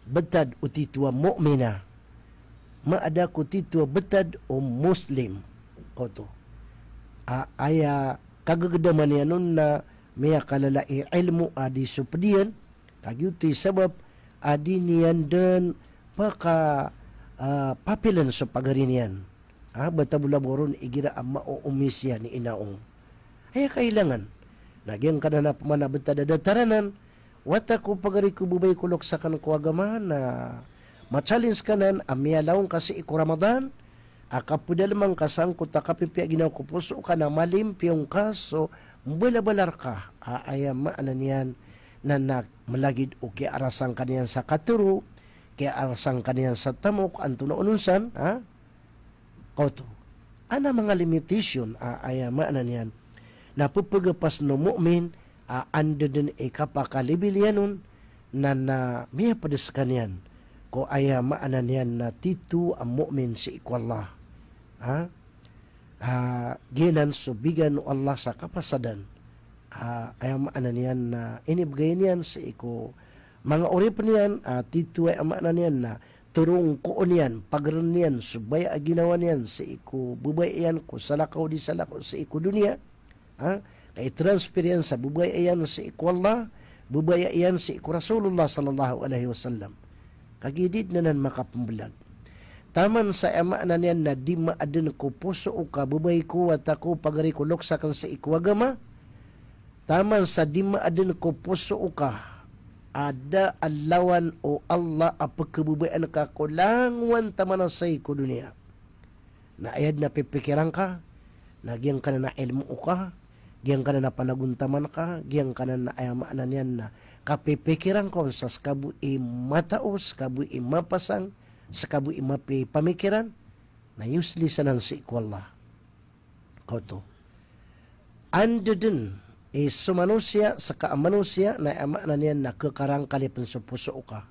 betad o tito a mu'mina. Maada ko tito a betad o Muslim. Oto. A, aya kagegedaman iyan on na miyakalala i ilmo a di so ped iyan, kagiya oto i sabap a di niyan den paka, ah, papilen so pagari niyan. Ah, ba tabolabor on igira a maoomis iyan i inaong. Aya kailangan. Na giyangkanan a pman a betad a datar anan, wata ko, pagari ko, bebay ko, lokes aken ko agama, na ma-challenge ka nan a miyalaw ngka sii ko Ramadan, a kapedalema ngka sangkoto a kapipiya a ginawa ko poso ka na malimpiyo ngka so mbalabala reka a aya maana niyan na, na malagid o kiyaarasang ka niyan sa katero, kiyaarasang ka niyan sa tamok, antonaa onon san, ha? Kaoto. Ana manga limitation a aya maana niyan na pepegapasn o mu'min a anda den i kapakalibil iyan on na, na miyaped sekaniyan ko aya maana niyan na tito a mu'min sii ko Allah. Ha? Ah, giyanan so bigan o Allah sa kapasadan. Ah, aya maana niyan na inibegay niyan sii ko manga oripen iyan, ah, tito aya maana niyan na terongkoon iyan, pageren iyan so baya a ginawa niyan sii ko bebay iyan ko salakaw di salakaw sii ko doniya. Ha? Ka i-transfer iyan sa bebay iyan sii ko Allah, bebay iyan sii ko Rasulullah sallallahu alaihi wasallam. Kagiya di den anan makapembelag. Taman sa aya maana niyan na di maaden ko poso o ka bebay ko, wata ko, pagari ko, lokes aken sii ko agama. Taman sa di maaden ko poso o ka a da a lawan o Allah a pekebebayaan ka ko langowan taman a sii ko doniya. Na aya den a pipikiran ka, na giyangkanan a ilmo ka, giyangkanan a panagontaman ka, giyangkanan a aya maana niyan na kapipikiran ka on sa seka bo i matao, seka bo i mapasang, seka bo i mapipamikiran, na useless anan sii ko Allah. Kaoto. Anda den i so manosiya, seka a manosiya, na aya maana niyan na kekarangkalipen so poso o ka.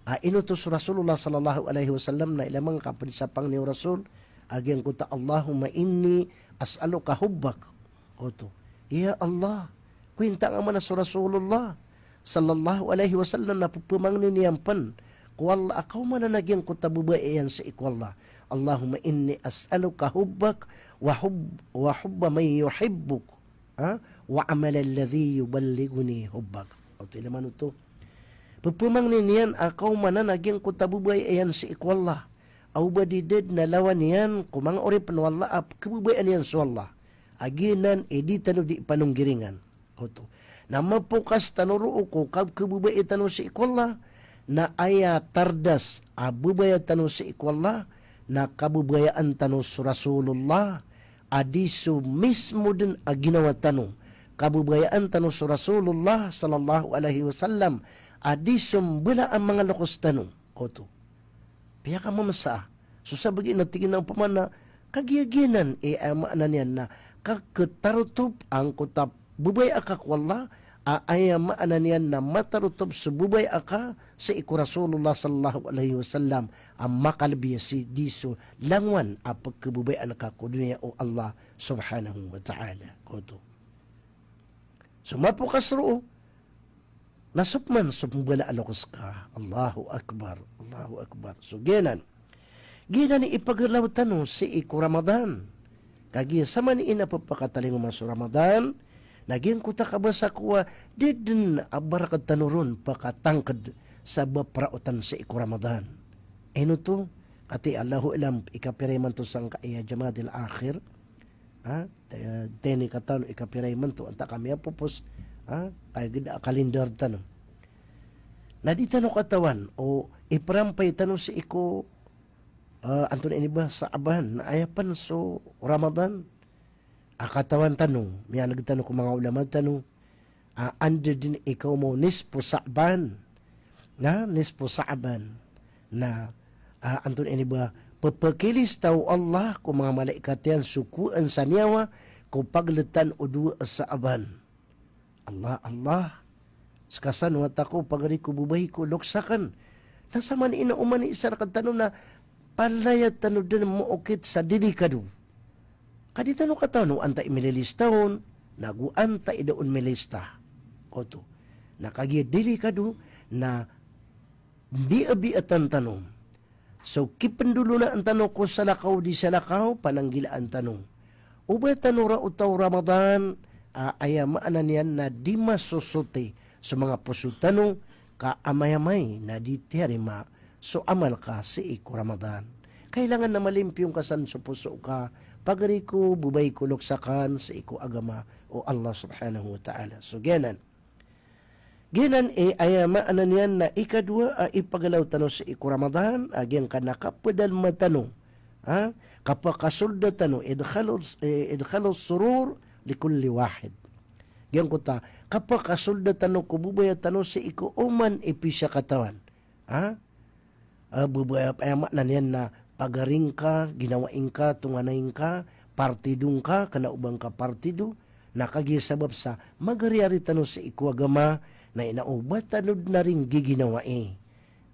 A inotos o Rasulullah sallallahu alaihi wasallam na ilay mangkaped sa pangni o Rasul a giyangkoto a, "Allahumma inni as'aluka hubbak." Oto. Ya Allah, ko inta nga mana so Rasulullah sallallahu alaihi wasallam na pepemangni niyan pen ko Allah a kaomanan a giyangkoto a bebay iyan sii ko Allah. "Allahumma inni as'aluka hubbak wa hubb-, wa hubba man yuhibbuk." Ha? "Wa amalan ladhi yuballighuni hubbak." Oto, ilay man oto. Pepemangni niyan a kaomanan a giyangkoto a bebay iyan sii ko Allah. Aw ba di den a lawan iyan ko manga oripen o Allah a kebebayaan iyan so Allah. A giyanan i di tano di panonggiringan. Oto. Na mapokas tano roo ko ka-, kebebayaan tano sii ko Allah. Na aya tardas a bebaya tano sii ko Allah, na kabebayaan tano so Rasulullah a di so mismo den a ginawa tano. Kabebayaan tano so Rasulullah sallallahu alaihi wasallam a di so mbala a manga lokes tano. Oto. Piyakamamesa. So sabagi na tig iyan a opama na kagiya giyanan i aya maana niyan na kaketarotob angkoto a bebaya ka ko Allah, a aya maana niyan na matarotob so bebaya ka sii ko Rasulullah sallallahu alaihi wasallam, a makalebi a sii di so langowan a pekebebayaan ka ko doniya o Allah subhanahu wa ta'ala. Kaoto. So mapokas roo, na so peman so mbala a lokes ka. Allahu Akbar, Allahu Akbar. So giyanan. Giyanan i ipagelaw tano sii ko Ramadan. Kagiya samanaya na pepakatalingoma so Ramadan, na giyangkoto a kabasa ko a di den a baraked tano ron pakatangked sa baparaotan sii ko Ramadan. Ino oto, katii Allahu a'lam, ikapira imanto sangkai a Jamadil Akhir. Ha? Te-, teni katawan o ikapira imanto, antaa ka miyapopos, ha? Kay geda a kalendar tano. Na di tano katawan o iperampay tano sii ko, ah, antonaa ini ba, Sha'ban, na aya pen so Ramadan. A katawan tano, miyaneg tano ko manga ulama tano, a anda den i kaoma o nisfu Sha'ban. Na nisfu Sha'ban. Na, a, antonaa ini ba, pepekilista o Allah ko manga malaikat iyan so kowaan sa niyawa ko pagletan o dowa a Sha'ban. Allah, Allah. Seka san, wata ko, pagari ko, bebay ko, lokes aken. Na samanaya na oman i isa rektano na palaya tano den mookit sa delikado. Ka di tano katawan o antaa i mililista on, nago antaa i da on milista. Oto. Na kagiya delikado, na biyabiyaatan tano so kipendolonaan tano ko salakaw di salakaw, pananggilaan tano. O ba tano raota o Ramadan, a, aya maana niyan na di masosoti so manga poso tano, ka amay-amay na di tiyarima so amal ka sii ko Ramadan. Kailangan na malimpiyo ngka san so poso ka, pagari ko, bebay ko, lokes aken sii ko agama o Allah subhanahu wa ta'ala. So giyanan. Giyanan i aya maana niyan na ikadowa a ipagelaw tano sii ko Ramadan, a giyangkanan a kapedalma tano. Ha? Kapakasolda tano, idkhalus, eh, idkhalus surur li kulli wahid. Giyangkoto a kapakasolda tano ko babaya tano sii ko oman i pisakatawan. Ha? Ah, bebaya, aya maana niyan na pagari ngka, ginawai ngka, tonganay ngka, partido ngka, kena o ba ngka partido, na kagiya sabap sa magariari tano sii ko agama, na ino o ba tano den a ringgiginawai.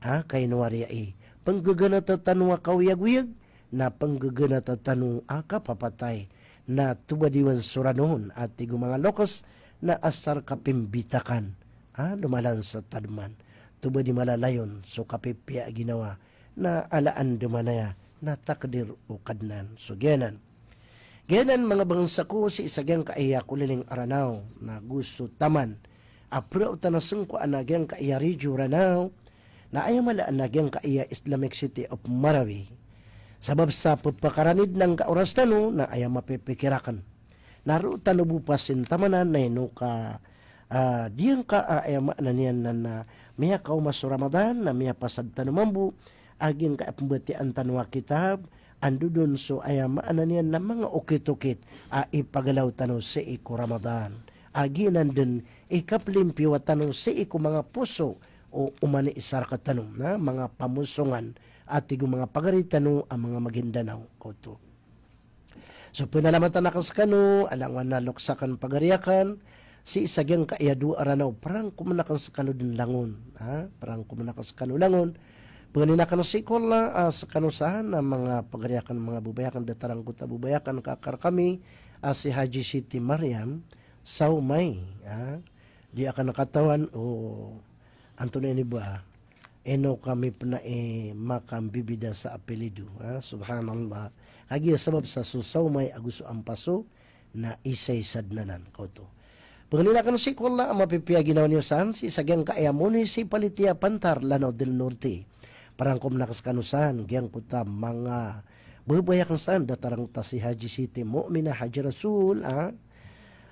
Ah, ka ino a riya i penggegenata tano a kaoyagoyag, na penggegenata tano a kapapatay. Na tobadiwan so ranon a tig o manga lokes na asar kapimbitakan a lomalan sa tadman. Tobadi malalayon so kapipiya a ginawa na alaan de manaya na takdir o Kadnan. So giyanan. Giyanan manga bangsa ko sii sa giyangkaya kolileng a Ranaw na go so taman a peraotan a sengkoan a giyangkaya Ridjo Ranaw, na aya mala na giyangkaya Islamic City of Marawi. Sabap sa pepakaranid nangka oras tano na aya mapipikir aken. Na roo tano bo pasintamanan na ino ka, ah, diyangka a aya maana niyan na, na miyakaoma so Ramadan, na miyapasad tano mambo a giyangkaya pembatiyaan tano a kitab, ando den so aya maana niyan na manga okit-okit a ipagalaw tano sii ko Ramadan. A giyanan den i kapelimpiyowa tano sii ko manga poso o oman i isa rektano, na manga pamosongan a tig o manga pagari tano a manga Maguindanao, koto. So, penalamatan aken sekano, a langowan a lokes aken pagari aken, sii sa giyangkaya dowa a Ranaw, perangkomen aken sekano den langon, ha? Perangkomen aken sekano langon. Pengenin aken sii ko Allah, ah, sekano san a manga pagari aken, manga babay aken, datar angkoto a babay aken, ka akar kami, ah, si Haji Siti Mariam Saumay, ha? Di aken katawan o antonaa ini ba, ino kami pena i makambibida sa apelyido, ha? Subhanallah. Kagiya sabap sa so Saumay ago so Ampaso na isa-isa den anan, koto. Pengenin aken sii ko Allah a mapipiya a ginawa niyo san, sii sa giyangkaya Municipality a Pantar, Lanao del Norte. Perangkomen aken sekano san, giyangkoto a manga babay aken san, datar angkoto a si Haji Siti Mu'minah Haji Rasul, ha?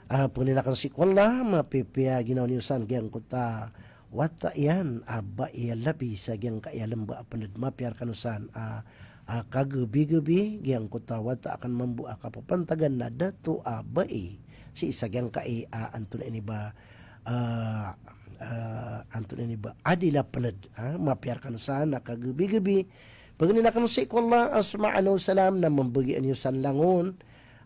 Ah, pengenin aken sii ko Allah, mapipiya a ginawa niyo san giyangkoto a wata iyan a bai a labi sa giyangkaya lemba a pened, mapiya rekano san a, a kagebi-gebi giyangkoto a wata aken mambo a kapapantagan na dato a bai sii sa giyangkai a antonaa ini ba, ah, ah, antonaa ini ba, adil a pened, ha? Mapiya rekano san a kagebi-gebi. Pengenin aken sii ko Allah, ah, subhanahu wa ta'ala, na mambagian iyo san langon,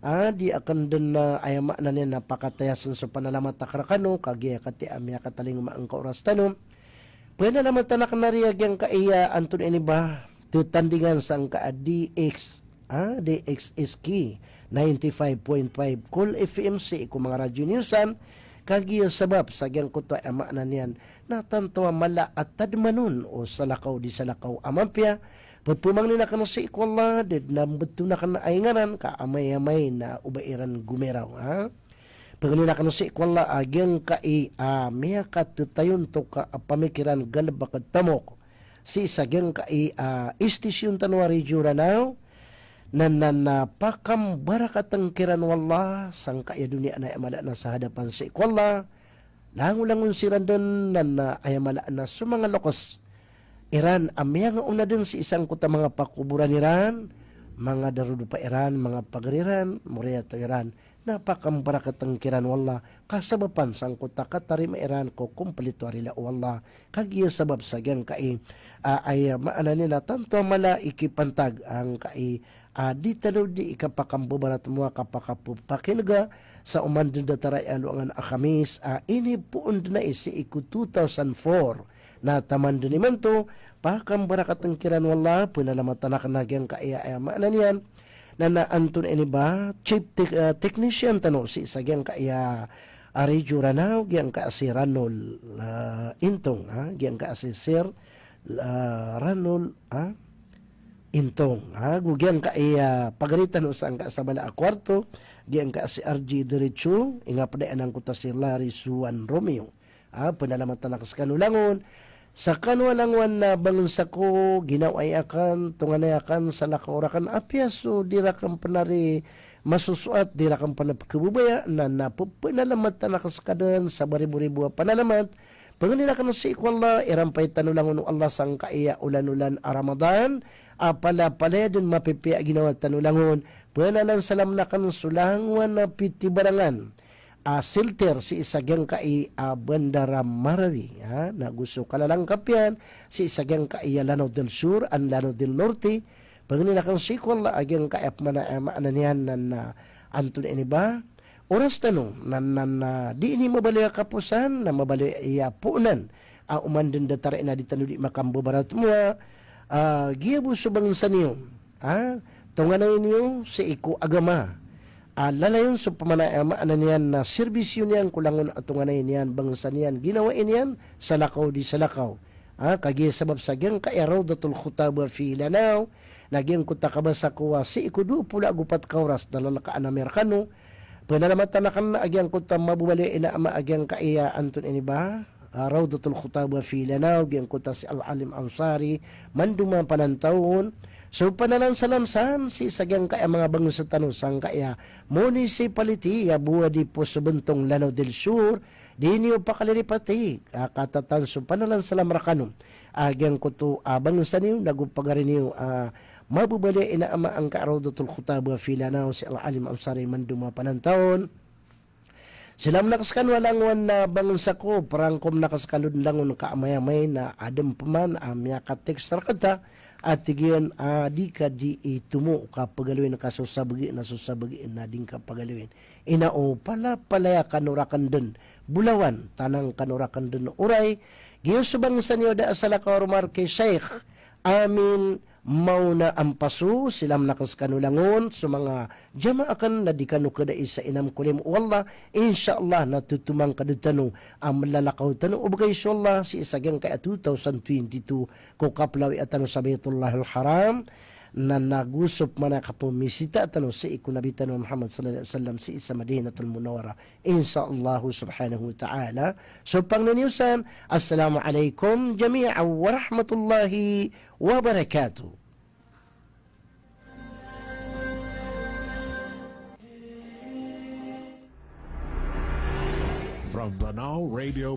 ah, di aken den, ah, aya maana niyan na pakatayasen so panalamat aken rekano, kagiya kati a miyakatalingoma angka oras tano. Penalamatan aken a riya giyangkaya, antonaa ini ba, tetandingan sangka a D X, ah, D X S K, ninety-five point five Cool F M sii ko manga radyo niyo san, kagiya sabap sa giyangkoto a aya maana niyan na tanto a mala a tadman on o salakaw di salakaw a mapiya, pepemangnin aken sii ko Allah, di den a mbetowan aken a inganan ka amay-amay na o ba iran gomiraw, ha? Pengenin aken sii ko Allah a giyangkai a miyakatetayontok a pamikiran galebek a tamok sii sa giyangkai a istasyon tano a Ridjo Ranaw, na, na, na pakambarakaten kiran o Allah sangkaya doniya na aya mala na sa hadapan sii ko Allah, langolangon siran den na, na aya mala na so manga lokes iran a miyangaona den sii sangkoto a manga pakoboran iran, manga darodopa iran, manga pagari iran, moriyataw iran, na pakambarakaten kiran o Allah, kasabapan sangkoto a katarima iran ko kompleto a rila o Allah, kagiya sabap sa giyangkai a, aya maana niyan na tanto a mala i kipantag angkai a di tano di ikapakambabarat mo a kapakapepakinega sa oman den datar a aloangan a Khamis a inipoon den ai sii ko two thousand four. Na taman den imanto, pakambarakaten kiran o Allah, penalamatan aken a giyangkaya aya maana niyan na, na antonaa ini ba, chief tech-, ah, technician tano sii sa giyangkaya a Ridjo Ranaw, giyangkaya si Ranol, ah, Intong, ha? Giyangkaya si Sir, ah, Ranol, ha? Intong, ha? Go giyangkaya pagari tano sangkaya sabala a kuwarto, giyangkaya si R J Derecho, ingaped a angkoto a si Larry Suan Romeo. Ah, penalamatan aken sekano langon. Sekano a langowan a bangsa ko, ginawai aken, tonganay aken, salakaw raken, apiya so di raken pena ri masosoat, di raken pena pekebebaya, na, na pepenalamatan aken seka den sa baribo-ribo a panalamat. Pengenin aken sii ko Allah, irampay tano langon o Allah sangkaya olan-olan a Ramadan, a palapalaya den mapipiya a ginawa tano langon. Penalansalam aken so langowan a pitibarangan a shelter sii sa giyangkai a bandara Marawi, ha, na go so kalalangkap iyan sii sa giyangkai a Lanao del Sur and Lanao del Norte. Pangnin akn sii ko Allah a giyangkai a pman a, eh, maana niyan na, na antonaa ini ba, oras tano na, na, na di ini mabaloy a kaposan, na mabaloy a poonan a oman dn datar a ina di tano di makambabaratmowa, ah, giya bo so bangsa niyo, ah, tonganay niyo sii ko agama. Ah, lalayon so pman a, eh, maana niyan na serbisyo niyan ko langon a tonganay niyan, bangsa niyan, ginawai niyan, salakaw di salakaw. Ah, kagiya sabap sa giyangkai a Rawdatul Khutab fi Lanao, na giyangkoto a kabasa ko a sii ko dowa polo ago pat ka oras na lalkaan ami rkano. Pnalamatan akn a giyangkoto a mababaloy a ina ama a giyangkai a antonaa ini ba, ah, Rawdatul Khutab fi Lanao, giyangkoto a si Al-Alim Ansari, mandoma panantaw on. So panalansalam san sii sa giyangkai a manga bangsa tano sangkai a municipality a Buwadi Poso Bontong Lanao del Sur, di niyo pakalilipati, ah, katatan so panalansalam rkano a giyangkoto a bangsa niyo, na go pagari niyo a mababaloy a ina ama angkai a Rawdatul Khutab fi Lanao si Al-Alim Ansari, mandoma panantaw on. Silam na ko skano a langon a bangsa ko, prangkom na ko skano dn langon ka amay-amay na adn pman a miyaka-text rkta a tig iyan a di ka di itomo ka pagaloyin ka so sabagi na so sabagi na di ngka pagaloyin. Ina o palapalaya kano rakn dn bolawan, tanang kano rakn dn oray. Giya so bangsa niyo da a salakaw a roma rki Sheikh Amin Mauna Ampaso, silam na ko skano langon, so manga jamaah akn na di kano kadai sa inam ko limo o Allah, insha Allah na totomang ka dn tano a mlalakaw tano o bgay so Allah sii sa giyangkai a two thousand twenty-two ko kaplawia tano sa Baitullahil Haram, na nago so pman a kapomisita tano sii ko Nabi tano Muhammad sallallahu alaihi wasallam sii sa Madinatul Munawwarah. Insha Allah subhanahu wa ta'ala. So pangnin iyo san, assalamu alaikum jami'an wa rahmatullahi wa barakatuh. From Lanao Radio.